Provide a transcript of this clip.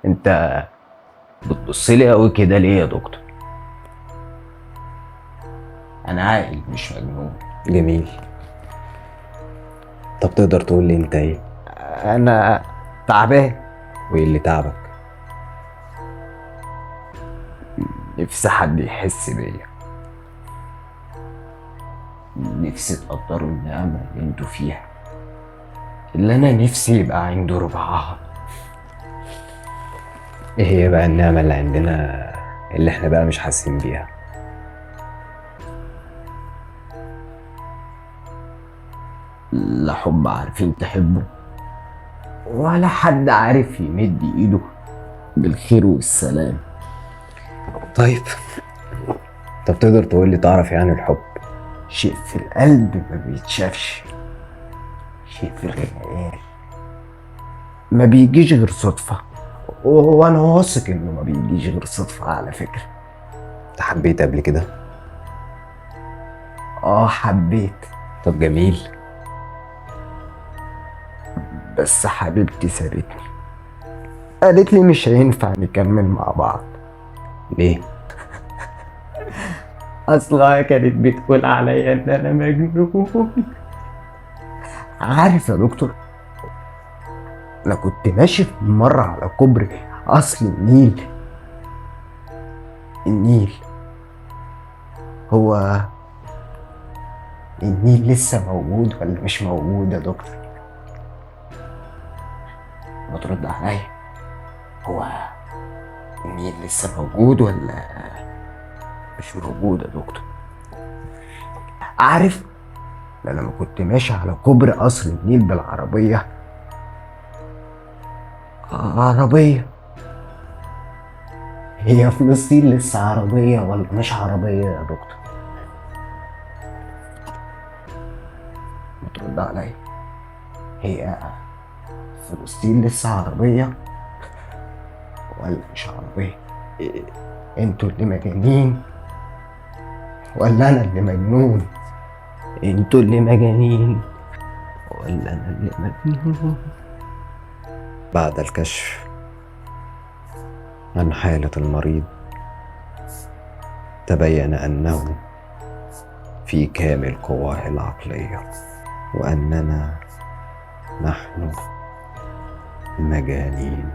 انت بتبص لي قوي كده ليه يا دكتور؟ انا عاقل مش مجنون. جميل. طب تقدر تقول لي انت ايه؟ انا تعبان. وايه اللي تعبك؟ نفسي حد يحس بيا، نفسي تقدروا النعمة اللي انتوا فيها، اللي انا نفسي يبقى عنده ربعها. ايه هي بقى النعمة اللي عندنا اللي احنا بقى مش حاسين بيها؟ لا حب عارفين تحبه، ولا حد عارف يمد ايده بالخير والسلام. طيب، طب تقدر تقول لي تعرف يعني الحب؟ شيء في القلب ما بيتشافش، شيء في الخيال ما بيجيش غير صدفة، وانا واثق انه ما بيجيش غير صدفة على فكرة. انت حبيت قبل كده؟ اه حبيت. طب جميل. بس حبيبتي سابتني، قالت لي مش هينفع نكمل مع بعض. ليه؟ اصلها كانت بتقول عليا ان انا مجنون. عارف يا دكتور، انا كنت ماشي في مرة على كوبري اصل النيل. النيل هو النيل لسه موجود ولا مش موجود يا دكتور؟ ما ترد عليا، هو النيل لسه موجود ولا مش موجود يا دكتور؟ عارف انا لما كنت ماشي على كوبري قصر النيل بالعربية، عربية هي فلسطين لسه عربية ولا مش عربية يا دكتور؟ ما ترد عليا، هي فلسطين لسه عربية ولا مش عربية؟ انتوا اللي مجانين ولا انا اللي مجنون؟ انتوا اللي مجانين ولا انا اللي مجنون؟ بعد الكشف عن حالة المريض تبين أنه في كامل قواه العقلية، وأننا نحن مجانين.